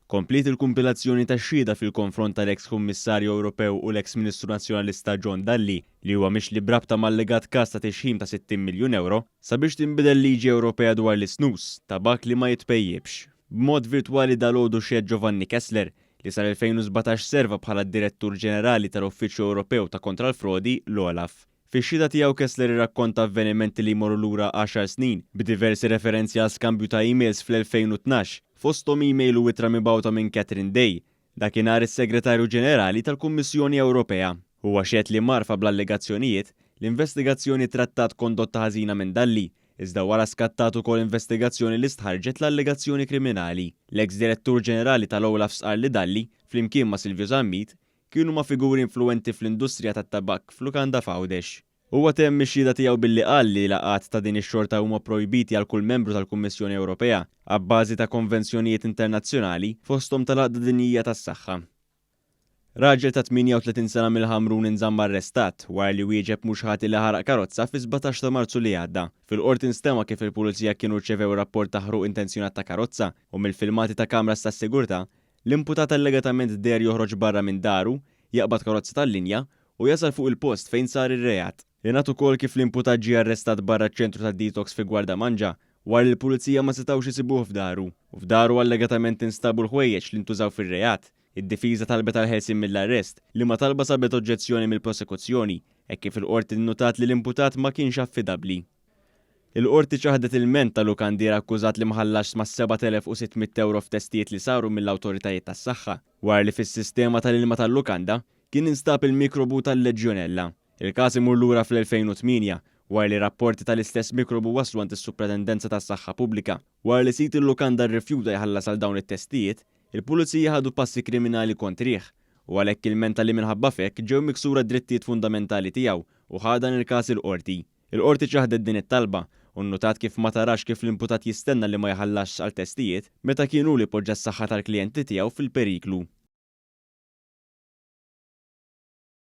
Kompliet il-kumpilazzjoni ta' xhieda fil-konfront tal-eks Kummissarju Ewropew u l-eks Ministru Nazzjonalista John Dalli, li huwa mixli b'rabta ma' allegat każ ta' tixħim ta' 60 miljun ewro sabiex tinbidel liġi Ewropea dwar l-isnus, tabakk li ma jitpejjipx. B'mod virtwali dalgħodu xehed Giovanni Kessler, li sal-2017 serva bħala d-Direttur Ġenerali tal-Uffiċċju Ewropew ta' Kontra l-Frodi, l-OLAF. Fix-xhieda tiegħu Kessler irrakkonta avvenimenti li jmorru lura għaxar snin, b'diversi referenzi għal skambju ta' emails fl-2012, fosthom email u ittra mibgħuta minn Catherine Day, dakinhar is-Segretarju Ġenerali tal-Kummissjoni Ewropea. Huwa xehed li mgħarrfa bl-allegazzjonijiet, l-investigazzjoni ttrattat kondotta ħażina minn Dalli, iżda wara skattat ukoll investigazzjoni li stħarrġet l-allegazzjoni kriminali. L-eks Direttur Ġenerali tal-OLAF stqarr li Dalli, flimkien ma' Silvio Zammit, Kienu ma' figuri influwenti fl-industrija tat-tabakk f'lukanda f'Għawdex. Huwa temm ix-xhieda tiegħu billi qal li laqgħat ta' din ix-xorta huma pprojbiti għal kull membru tal-Kummissjoni Ewropea, abbażi ta' konvenzjonijiet internazzjonali, fosthom tal-Għaqda Dinjija tas-Saħħa. Raġel ta' 38 sena mill-Ħamrun inżamm arrestat wara li wieġeb mhux ħati li ħaraq karozza fis-17 ta' Marzu li għadda. Fil-Qorti nstema' kif il-Pulizija kienu rċevew rapport ta' ħruq intenzjonat ta' karozza u mill-filmati ta' kameras tas-sigurtà L-imputat allegatament deher joħroġ barra minn daru, jaqbad karozza tal-linja u jasal fuq il-post fejn sar ir-reat. Ingħad ukoll kif l-imputat ġie arrestat barra ċ-ċentru ta' detox fi Gwardamanġa wara li l-Pulizija ma setgħux isibuh f'daru. U f'daru allegatament instabu l-ħwejjeġ li ntużaw fir-reat. Id-difiża talbet għall-ħelsien mill-arrest, liema talba sabet oġġezzjoni mill-prosekuzzjoni, hekk kif il-Qorti nnutat li l-imputat ma kienx affidabbli. Il-Qorti ċaħdet ilment ta' lukandier akkużat li ma ħallasx mas-7,600 ewro f'testijiet li saru mill-awtoritajiet tas-saħħa, wara li fis-sistema tal-ilma tal-lukanda kien instab il-mikrobu tal-Legionella. Il-każ imur lura fl-2008, wara li rapporti tal-istess mikrobu waslu għand is-Supratendenza tas-Saħħa Pubblika. Wara li sid il-lukanda rrifjuta jħallas għal dawn it-testijiet, il-Pulizija ħadu passi kriminali kontrih, u għalhekk ilmenta li minħabba f'hekk ġew miksura d-drittijiet fundamentali tiegħu u ħa dan il-każ il-Qorti. Il-Qorti ċaħdet din it-talba u nnutat kif ma tarax kif l-imputat jistenna li ma jħallasx għal testijiet meta kien hu li poġġa s-saħħa tal-klijenti tiegħu fil-periklu.